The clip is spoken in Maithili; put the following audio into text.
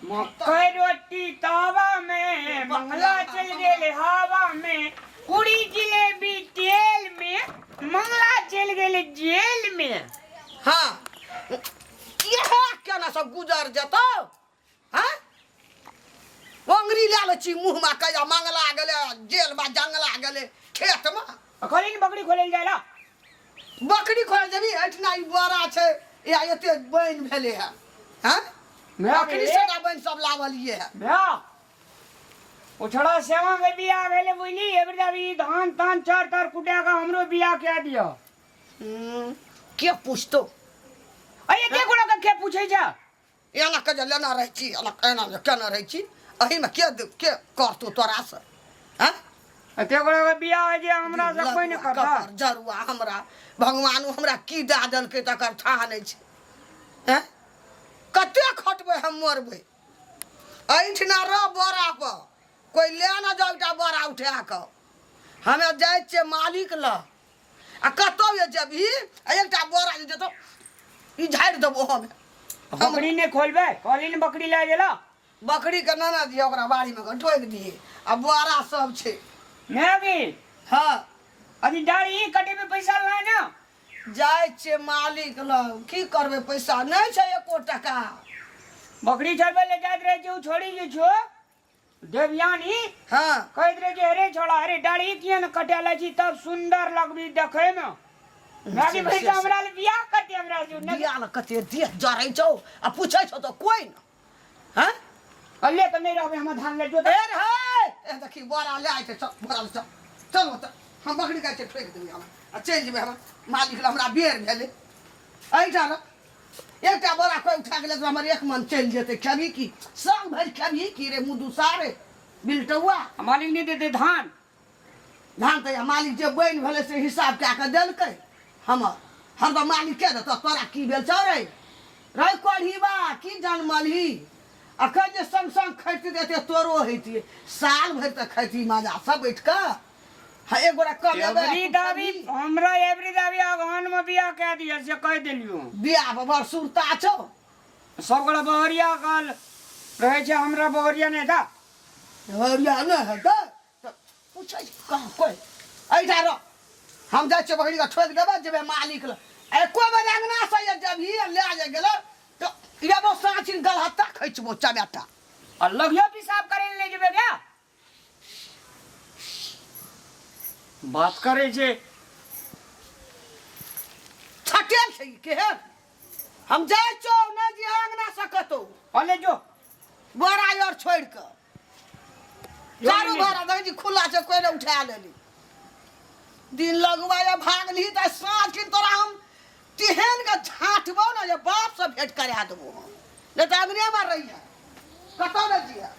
मकई रोटी तावा में, मंगला चल गेल हवा में, पूरी जिलेबी तेल में, मंगला चल गेल जेल में। हाँ, इएह केना सब गुजर जेतौ? हाँ, अंगरी लए लै छी मुँहमे कहिया मंगला गेलै जेलमे, जंगला गेलै खेतमे। कहली ने बकरी खोले जाय ला। बकरी खोले जेबी? एहिठिना ई बोरा छै या एते बनि भेलै है। हाँ, बकरी से बनि सब लावलिए है। भैया, ओ छोड़ा सेवा के बियाह भेलै बुझली, एबरी अभी धान तान चार तार कुटा के हमरो बियाह कए दियो। के पूछतो? अरे के गोड़ा के के पूछै छै? एना के जे लेना रहै छी, एना एना जे केना रहै छी, एहिमे के के करतौ तोरासँ? हँ, एते गोड़ा के बियाह होइ छै, हमरा से कोई नहि करता। कपर जरुआ हमरा भगवान हमरा की दए देलकै तकर थाह नहि छै। हँ, कते खटबै हम मरबै। एहिठिना रह बोरा पर, कोइ ले न जाउ एकटा बोरा उठा कऽ। हमे जाइ छियै मालिक लग आ कतौ जे जेबही आ एकटा बोरा जे देतौ, ई झाड़ि देबो हमे। बकरी नहि खोलबै? कहली ने बकरी लए गेला। बकरी के नाना दिए, ओकरा बाड़ी में ठोकि दिए आ बोरा सब छै। नहि। हाँ। अभी दाढ़ी कटेबै, पैसा लाय ना। जाइ छियै मालिक लग, की करबै, पैसा नहि छै एको टका। बकरी चरबै ले जाइत रहै छै ओ छोड़ी जे छो देवयानी। कहैत रहे छै, अरे छोड़ा, अरे दाढ़ी किया ने कटेले छी, तब सुंदर लगबी देखै मे। भाभी भाई से- हमरा ले बियाह करते हमरा से नहि। बियाह लए कते देह जरै छौ आ पूछै छौ तऽ कोइ न। हँ, अल्ले तऽ नहि रहबै, हमर धान ले जो। ए रे हे, ए देखी बोरा ले आइ छै। चल बोरा ले, चल चल ओतऽ हम बकरी गाय छै ठोकि देबै हम आ चलि जेबै हम मालिक लग, हमरा बेर भेलै। एहिठाम रह। एकटा बोरा कोइ उठा के लेतै, हमर एक मन चलि जेतै। खेबही की साल भरि, खेबही की रे मुँह दुसारे बिलटौआ? मालिक नहि देतै धान? धान तऽ मालिक जे बनि भेलै से हिसाब कए कऽ देलकै हमर। हम तऽ मालिक के देतौ? तोरा की भेल छौ रे? रे कोढ़ीबा, की जनमलही? अखन जे संग संग खैती तऽ एते तोरो होइतियै, साल भरि तऽ खैती मजा सब बैठ कऽ। हाँ, एक गोरा कमेबै आ एवरी तू दाबी खेबही। हमरा एवरी दाबी अगहन में बियाह कए दिअ से कहि देलियौ। बियाह पर बड़ सुरता छौ। सब गोरा बहरिया कल रहै छै, हमरा बहरिया नहि था। बहरिया नहि हेतै तऽ पूछै छै कहाँ कोइ। एहिठाम रह, हम जाइ छियै, बकरीके ठोकि देबै, जेबै मालिक लग। एको बेर अङ्गनासँ जे जेबही आ लए जे गेलै तऽ एगो साँझ गलहत्ता खैचबो चमेटा। आ लगियो पेशाब करै लए नहि जेबै क्या? बात करै छै। छटेल छै ई केहन? हम जाइ छौ, नहि जे अङ्गनासँ कतौ। अले जो। बोरा आर छोड़ि कऽ चारू भरा देखै छी खुला छै, कोइ नहि उठा लेली। दिन लगवा या भागली तऽ साँझ खिन तोरा हम तेहन के झाँटबौ ने जे बापसँ भेंट करा देबो हम। नहि तऽ अङ्गनेमे रहिहे, कतौ नहि जिहे।